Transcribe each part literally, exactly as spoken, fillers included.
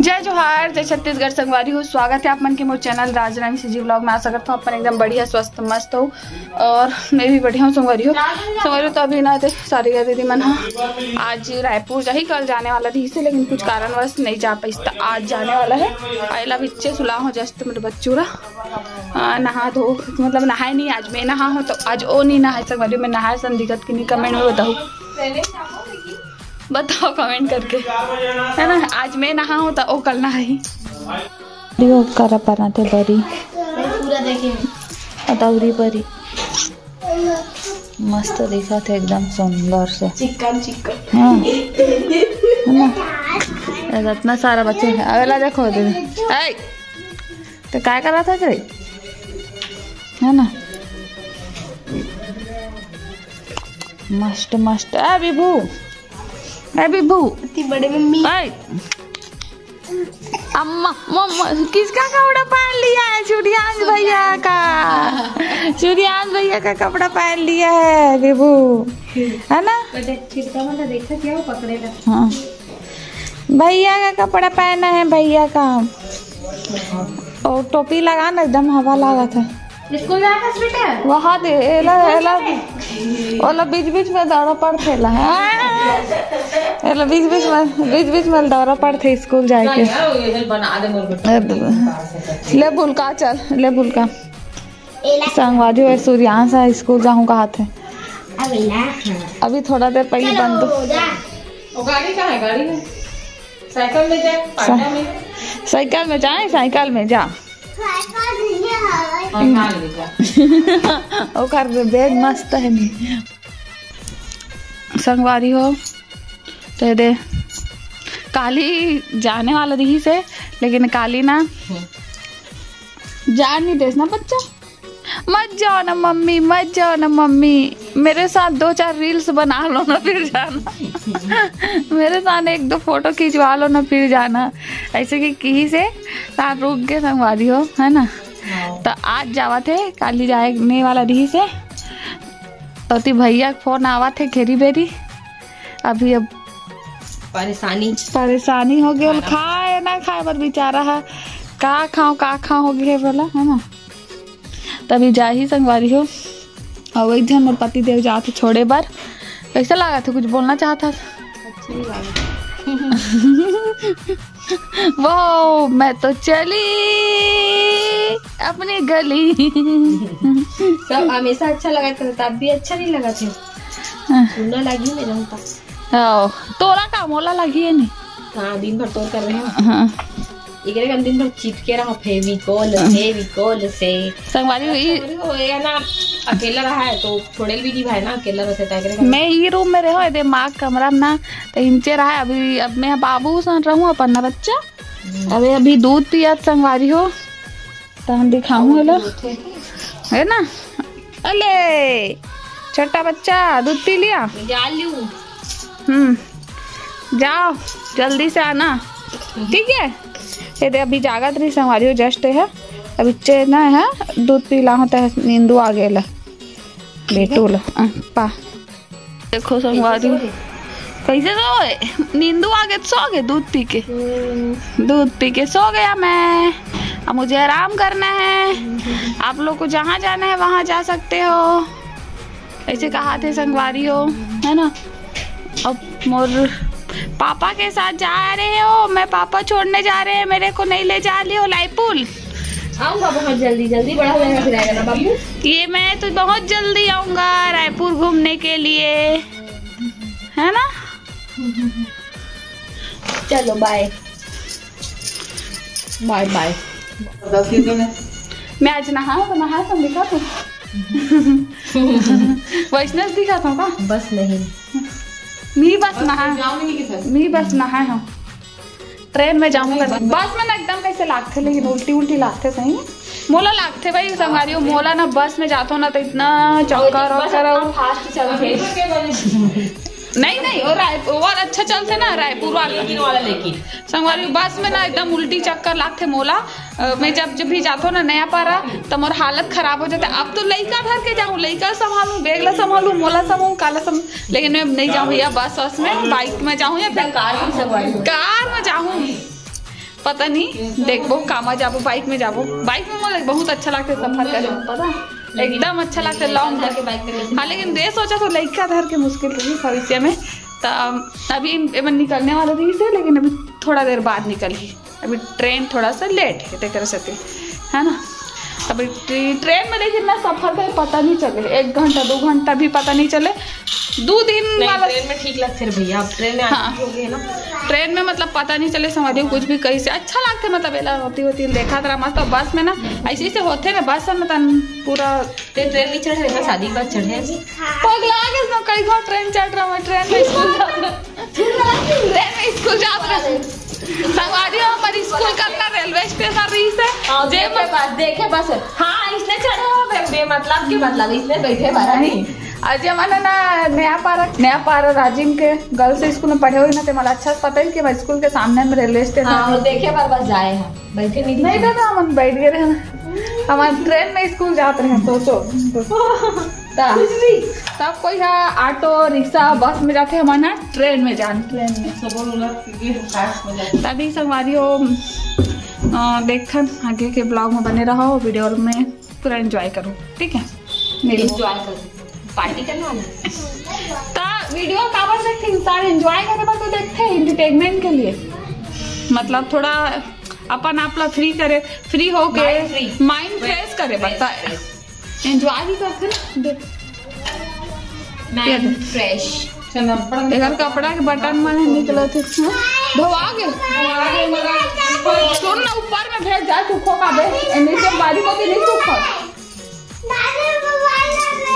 जय जोहार, जय छत्तीसगढ़ संगवारी हो। स्वागत है आप मन के मोर चैनल राजरानी सीजी व्लॉग में। आशा करता हूँ आप मन एकदम बढ़िया, स्वस्थ, मस्त हो और मैं भी बढ़िया हूँ संगवारी हो। संगवारी हो, तो अभी ना ते सारिका दीदी मन ह आज रायपुर जाही, कल जाने वाला रहिसे, लेकिन कुछ कारणवश नहीं जा पाइस, त आज जाने वाला है। आइला बिच्चे सुला हो जस्ट मेरे बच्चू ला। आ, नहा धो, मतलब नहाए नहीं, आज मैं नहा हूँ तो आज ओ नहीं नहाए संगवारी। मैं नहाए सन दिखत कि नहीं, कमेंट में बताओ, बताओ कमेंट करके, है ना। आज मैं नहा हूँ तो ओ कल नहाही। दियो करा पराठे बरी। पूरा देखे। अदौरी बरी। मस्त दिखत हे एकदम सुंदर से। Chicken chicken. हाँ। है ना? ए, इतना सारा बच्चे हैं। अबे ला देखो दे। ए, तो काय करा था करे? है ना? मस्त मस्त। ए विभू, ए विभू, इतनी बड़े मम्मी। ए, अम्मा, मम्मा, किसका कपड़ा पहन लिया है? सूर्यांश भैया का। सूर्यांश भैया का कपड़ा पहन लिया है विभू, है ना? बेटे, छिटका वाला देखा क्या, वो पकड़ेगा। हाँ, भैया का कपड़ा पहना है, भैया का। और टोपी लगा ना, एकदम हवा लागत है। स्कूल जात हस बेटा? वहाँ दे, एला, एला, ओला बीच बीच में दौरा पड़थे ला। एला बीच बीच में, बीच बीच में दौरा पड़थे स्कूल जाए के। बना दे मोर बेटा। ले बुलका, चल, ले बुलका। संगवारी हो, सूर्यांश ह स्कूल जाहूँ कहत हे। अभी ना, हाँ। अभी थोड़ा देर पहले चलो, बंद। जा। वो गाड़ी कहाँ है? गाड़ी में। साइकिल में जा, पाटा में। साइकिल में जाए, साइकिल में जा। साइकिल नहीं है। हाँ, हाँ, ले जा। ओकर बैग मस्त है नी। संगवारी हो, तो दे, काली जाने वाला रहिसे, लेकिन काली ना जान नहीं देस ना बच्चा। मत जाओ ना मम्मी, मत जाओ ना मम्मी, मेरे साथ दो चार रील्स बना लो ना, फिर जाना। मेरे साथ एक दो फोटो खिंचवा लो ना, फिर जाना। ऐसे कि किहिसे, तार रुक के संगवारी हो, है ना? हाँ। तो आज जावत हे, काली जाने वाला रहिसे। तो ती भैया के फोन आवत हे घेरी बेरी। अभी अब परेशानी। परेशानी हो गई, खाना। खाए ना खाए बर बेचारा है, का खाओ, का खाओ हो गए बोला, है ना? तभी जाही संगवारी हो। और एक झन मोर पति देव जात हे छोड़े बर। कैसा लगा था? कुछ बोलना चाहता था? अच्छी लगा। वो मैं तो चली अपनी गली। सब हमेशा अच्छा लगा था, तब भी अच्छा नहीं लगा था। हाँ। सुनना लगी मैं जानता। हाँ, तोला का मोला लगी है नहीं? हाँ, दिन भर तोर कर रहे हैं। हाँ। एकरे कन दिन भर चिपके रहा फेविकोल से, विकोल से। संगवारी हो, ई अरे हो, ये ना अकेला रहा है तो छोड़ेल भी नहीं भाई ना, अकेला रहता है एकरे कन। मैं ई रूम में रहो, ये दिमाग कमरा में ना, तो इंचे रहा है। अभी अब मैं बाबू सन रहूँ अपन ना बच्चा। हम्म। अबे अभी दूध पियत संगवारी हो, तो हम दिखाऊँ हेला। है ना? अले, छोटा बच्चा दूध पी लिया? जा लियो। हम्म, जाओ, जल्दी से आना, ठीक है? ये दे, अभी जागत रही संगवारी हो, जस्ट है, अभी चेना है, दूध पी ला होता है, नींदू आ गया ला, बेटू ला, आ, पा। देखो संगवारी, कैसे सोए? नींदू आ गए, सो गए दूध पी के। हम्म। दूध पी के सो गया मैं। अब मुझे आराम करना है। आप लोग को जहाँ जाना है वहाँ जा सकते हो। ऐसे कहा थे संगवारी हो, है ना? अब मोर पापा के साथ जा रहे हो, मैं पापा छोड़ने जा रहे हैं, मेरे को नहीं ले जा लियो लाईपुर। आऊंगा बहुत जल्दी, जल्दी बड़ा हो जाएगा फिर आएगा ना बाबू। ये मैं तो बहुत जल्दी आऊंगा रायपुर घूमने के लिए, है ना? चलो बाय, बाय बाय। मैं आज नहाऊं तो नहा तो दिखा तू। वैष्णव दिखा था का? बस नहीं। मी बस नहा। मी बस नहा हम। ट्रेन में जाऊंगा। बस में ना एकदम कैसे लागथे, लेकिन उल्टी उल्टी लागथे सही में। मोला लागथे भाई संगवारी हो, मोला ना बस में जाथो ना तो इतना चक्कर और वक्कर और फास्ट चलथे। नहीं नहीं, वो राय-, वो वाला अच्छा चलथे ना, रायपुर वाला। लेकिन वाला लेकिन। संगवारी हो, बस में ना एकदम उल्टी चक्कर लागथे मोला। अ, मैं जब जब भी जाथो ना नया पारा, तो मोर हालत खराब हो जाता। अब तो लइका धर के जाऊँ, लइका संभालूं, बैग ला संभालूं, मोला संभालूं, काला संभालूं, लेकिन मैं नहीं जाऊँ भैया, बस वस में, बाइक में जाऊँ या फिर कार में जाऊँ। कार में जाऊँ। पता नहीं, देखबो कामा जाबो, बाइक में जाबो। बाइक में मोला बहुत अच्छा लगता है सफर करे, पता, एकदम अच्छा लगता है, लॉन्ग करके बाइक में। हाँ, लेकिन दे सोचा तो लइका धर के मुश्किल रही भविष्य में। तो अभी एमन निकलने वाला रही से, लेकिन अभी थोड़ा देर बाद निकलही। अभी ट्रेन थोड़ा सा लेट है, तेकर सेती, है ना। अभी ट्रे-, ट्रेन में लेकिन ना सफर का पता नहीं चले, एक घंटा दो घंटा भी पता नहीं चले। दो दिन नहीं, वाला ट्रेन में ठीक लगते रे भैया। अब ट्रेन में हाँ। आदत हो गई है ना। ट्रेन में मतलब पता नहीं चले, समझियो कुछ भी कैसे अच्छा लगते, मतलब एला होती होती देखा था मस्त। बस में ना ऐसे ऐसे होते ना, बस में तन पूरा। ते ट्रेन नहीं चढ़े ना, शादी के बाद चढ़े। पगला के इसमें कई घंटा ट्रेन चढ़ रहा है, ट्रेन में स्कूल जात रहा, ट्रेन में स्कूल जात रहा। संगवारी हो, हमर स्कूल कतना रेलवे स्टेशन रही से। हाँ, जे देखे बस, देखे बस। हाँ, इसने चढ़े हो बे, बेमतलब के मतलब, इसने बैठे बारा नहीं। और जे मन ना नया पारा, नया पारा राजिम के गर्ल्स स्कूल में पढ़े हुई ना, ते मला अच्छा से पता है कि हमारे स्कूल के सामने में रेलवे स्टेशन हाँ, है। देखे बार बस जाए हैं, बैठे नहीं नहीं थे। दादा, हम बैठ गए रहे ना, हमारे ट्रेन में स्कूल जाते रहे, सोचो। ता, कुछ भी। तब कोई हा ऑटो, रिक्शा, बस में जाते, हमारे ना ट्रेन में जान, ट्रेन में। सब लोग ये खास हो जाते। तभी संगवारी हो, अ, देखन आगे के ब्लॉग में बने रहो, वीडियो में पूरा एंजॉय करो, ठीक है? मिलो। एंजॉय करो, पार्टी करना है। ता वीडियो काबर देखते, इंसान एंजॉय करे बर तो देखते हैं, एंटरटेनमेंट के लिए, मतलब थोड़ा अपन आप ला फ्री करे, फ्री होके माइंड फ्री। माइंड फ्रेश करे बर। ता एंजॉय भी करते ना। देख, माइंड फ्रेश। एकर कपड़ा के बटन मन निकलत हे। धोआ गे। सुन ना, ऊपर में भेज जा, सूखो का बे। ए, नीचे बारी को भी नहीं सूखो।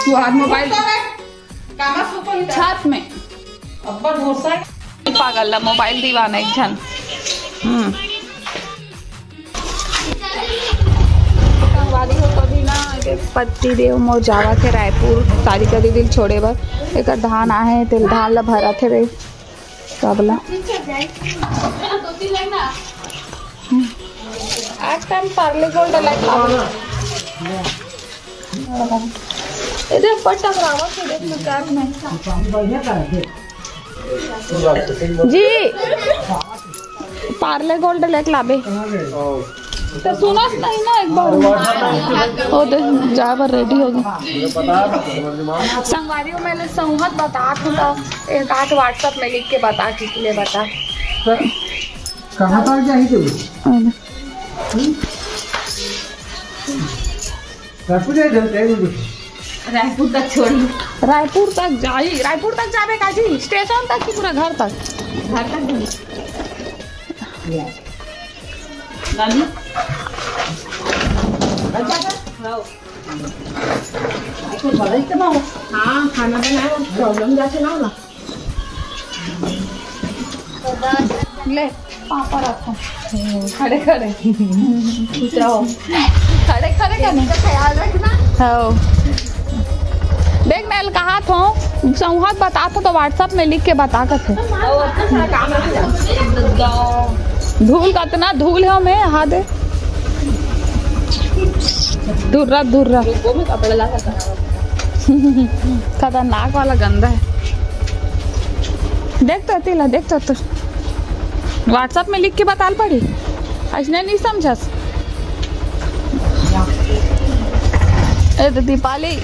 तू हाथ मोबाइल छत में। अब्बा भरोसा है। पागल ला मोबाइल दीवाना एक झन। हम्म। संगवारी हो, कभी ना, एकर पति देव मोर जावत हे रायपुर, सारिका दीदी ल छोड़े बर। एकर धान आहे, तेल धान ला भरत हे रे, सब ला। आज टाइम पार्ले गोल्ड लाइट लावे। इधर पर टकरावा के देख, मैं क्या में। जी, पार्ले गोल्ड लेके लाबे। तो सुनस नहीं ना एक बार। ओ दे, जाए बर रेडी हो गए। संगवारी हो, मैं ले संगत बतात हूँ तो एक आध WhatsApp में लिख के बता, किसी ने बता। कहाँ तक जाही तू? अरे। रायपुर जाए जब time में। रायपुर तक छोड़ी। रायपुर तक जाई, रायपुर तक जाबे का जी? स्टेशन तक कि पूरा घर तक? घर तक भी। नानी? अच्छा, हाँ। हाँ, खाना बनाओ, प्रॉब्लम जाके लाओ ना। ले, पापा रखो। खड़े खड़े। खड़े खड़े का नहीं। ख्याल रखना। हाँ। देख, मैं कहा था, संगत बतात हो तो WhatsApp में लिख के बता कथे। धूल कतना धूल है, मैं यहाँ दे। धुर्रा, धुर्रा। खतरनाक वाला गंदा है। देख तो तिला, देख तो, तो WhatsApp में लिख के बताल पड़ी, ऐसने नहीं समझस। ए तो दीपाली,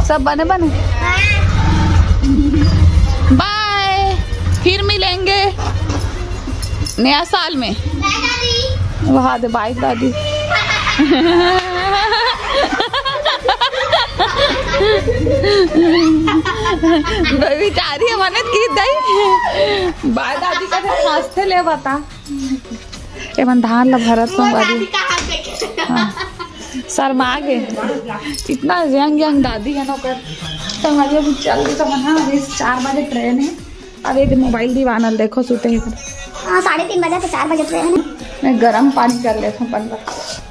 सब बने बने। बाय, फिर मिलेंगे नया साल में। वहा दे बाय दादी। बेचारी मने की दई बाय दादी का हंसते ले बता। एमन धान ला भरत संगवारी। हाँ। शर्मा गे। इतना यंग यंग दादी है ना ओकर। संगवारी अभी चल दी तो मना, अभी चार बजे ट्रेन है। अब एक मोबाइल दीवाना ल देखो, सुते ही। हाँ, साढ़े तीन बजे तो चार बजे ट्रेन है। मैं गरम पानी कर लेता हूँ अपन बर,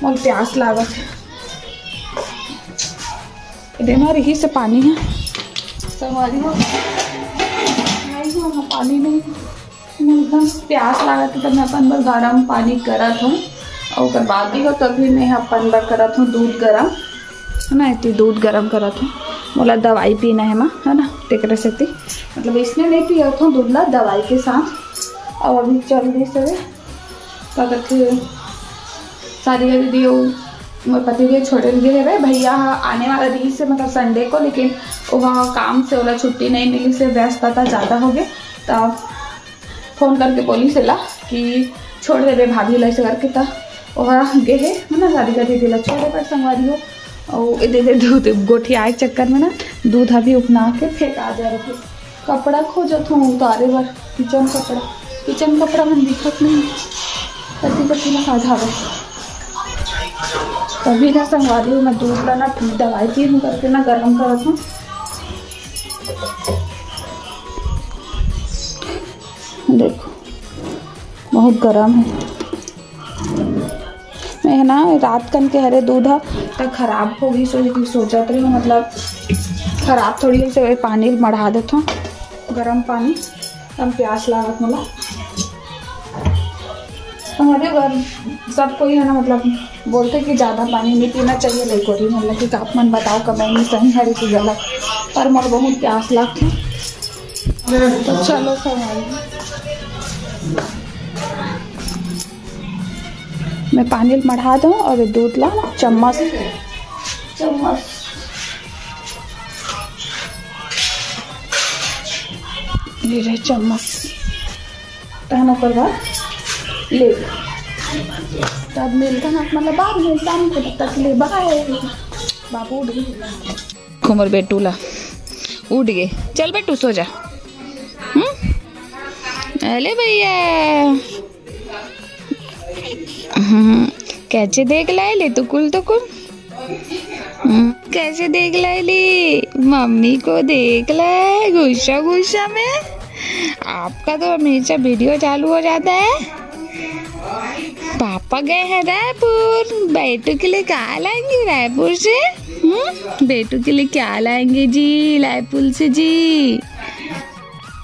मोर प्यास लागत है। देना रही से पानी है। संगवारी हो, नहीं हो ना, पानी नहीं। एकदम प्यास लागत है, तो मैं अपन बर गरम पानी करत हूँ। और ओकर बाद भी हो, तो भी मैं अपन बर करत हूँ दूध गरम, है ना, इतनी दूध गरम करत हूँ। मोला दवाई पीना है माँ, है ना, तेकरे सेती, मतलब, इसने नहीं पियत हूँ दूध ला दवाई के साथ। और अभी चल रही से का कथे, सारिका दीदी अउ मोर पति के छोड़े ल गे हवे। भैया ह आने वाला रहिस हे, मतलब संडे को, लेकिन ओहा काम से ओला छुट्टी नहीं मिलिस हे, व्यस्तता ज़्यादा हो गे। त फोन करके बोलिस हे ला कि छोड़ देबे भाभी ला, ऐसे करके। त ओहा गे हे, है ना, सारिका दीदी ला छोड़े बर, संगवारी हो। अउ ए दे, दे दूध गोठियाए के चक्कर में ना दूध अभी उफना के फेंका जा रहे। कपड़ा खोजत हूँ उतारे बर, किचन कपड़ा, किचन कपड़ा मन दिखत नहीं, कति कति ला साधावे। तभी ना संगवारी हो, मैं दूध ला ना दवाई पी हूँ करके ना गरम करत हूँ। देखो, बहुत गरम है। मैं ना रात कन के हरे दूध ह त खराब हो गई, सो कि सोचत रही हूँ, मतलब खराब थोड़ी होई, से पानी मढ़ा देत हूँ, गरम पानी। हम प्यास लागत मोला। हमारे घर सब कोई है ना, मतलब बोलते कि ज़्यादा पानी नहीं पीना चाहिए, लेकिन मतलब कि आप मन बताओ कमेंट में सही हरे कि गलत, पर मोला बहुत प्यास लागथे। तो चलो संगवारी, मैं पानी ल मढ़ा दूँ और दूध ला ना चम्मच, चम्मच, ये रहे चम्मच, तहन ओकर बाद ले, तब मिलता ना, मतलब बाद में शाम को, तब तक ले, बाय। बाबू उठ गए। कुमर बेटू ला उठ गए, चल बेटू सो जा। हम्म, अले भैया। हम्म, कैसे देख लाए ले टुकुर टुकुर? हम्म, कैसे देख लाए ले? मम्मी को देख लाए गुस्सा गुस्सा में। आपका तो हमेशा वीडियो चालू हो जाता है। पापा गए हैं रायपुर, बेटू के लिए क्या लाएंगे रायपुर से? हम्म, बेटू के लिए क्या लाएंगे जी रायपुर से जी?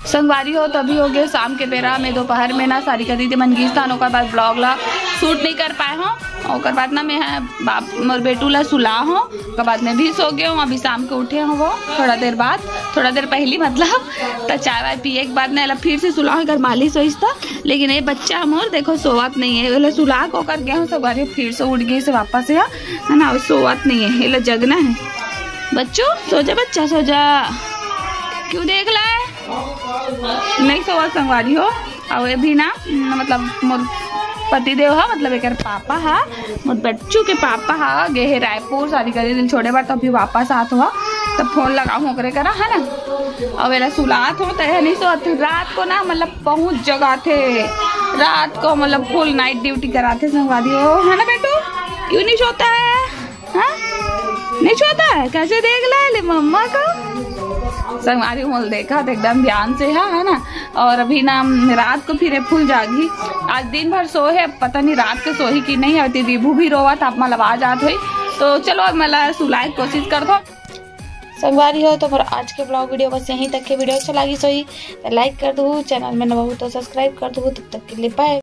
संगवारी हो, तभी हो गए शाम के बेरा में, दोपहर में ना सारिका दीदी मन गिस तहन, ओकर बाद ब्लॉग ला शूट नहीं कर पाए हो। ओकर बाद ना मैं ह बाप मोर बेटू ला सुला हो, ओकर बाद मैं भी सो गए हूँ। अभी शाम के उठे हो वो थोड़ा देर बाद, थोड़ा देर पहली मतलब, तो चाय वाय पिए के बाद ना एला फिर से सुला हो, घर मालिश होइस त। लेकिन ये बच्चा मोर देखो सोवत नहीं है, एला सुला के ओकर गए हूँ संगवारी, फिर से उठ गए से वापस है, है ना, सोवत नहीं है, एला जगना है। बच्चू सो जा, बच्चा सो जा, क्यों देख ला है? नहीं सोवत संगवारी हो। और ये भी ना, मतलब मोर पतिदेव हा, मतलब एकर पापा हा, मोर बच्चू के पापा हा, गे हे रायपुर, सारिका दीदी ल छोड़े बर, तो अभी वापस आत हो, तो फोन लगाहूँ ओकरे करा, है ना। और एला सुलात हो, तो यह नहीं सोवत, रात को ना, मतलब बहुत जगाथे, रात को मतलब फुल नाइट ड्यूटी कराथे संगवारी हो, है ना बेटू? क्यों नहीं सोता है? हाँ? नहीं सोता है? कैसे देख ला ले मम्मा को? संगवारी मोल देखा तो एकदम ध्यान से है, है ना। और अभी ना रात को फिर ये फुल जागी, आज दिन भर सोए है, पता नहीं रात के सोही कि नहीं। अभी विभू भी रोवत, आप मन ल आवाज आत होई। तो चलो अब मला सुलाए के कोशिश करत हो। संगवारी हो, तो मोर आज के ब्लॉग वीडियो बस यहीं तक के। वीडियो अच्छा लागिस होही तो लाइक कर दू, चैनल में नवा हो तो सब्सक्राइब कर दू। तब तक के लिए बाय।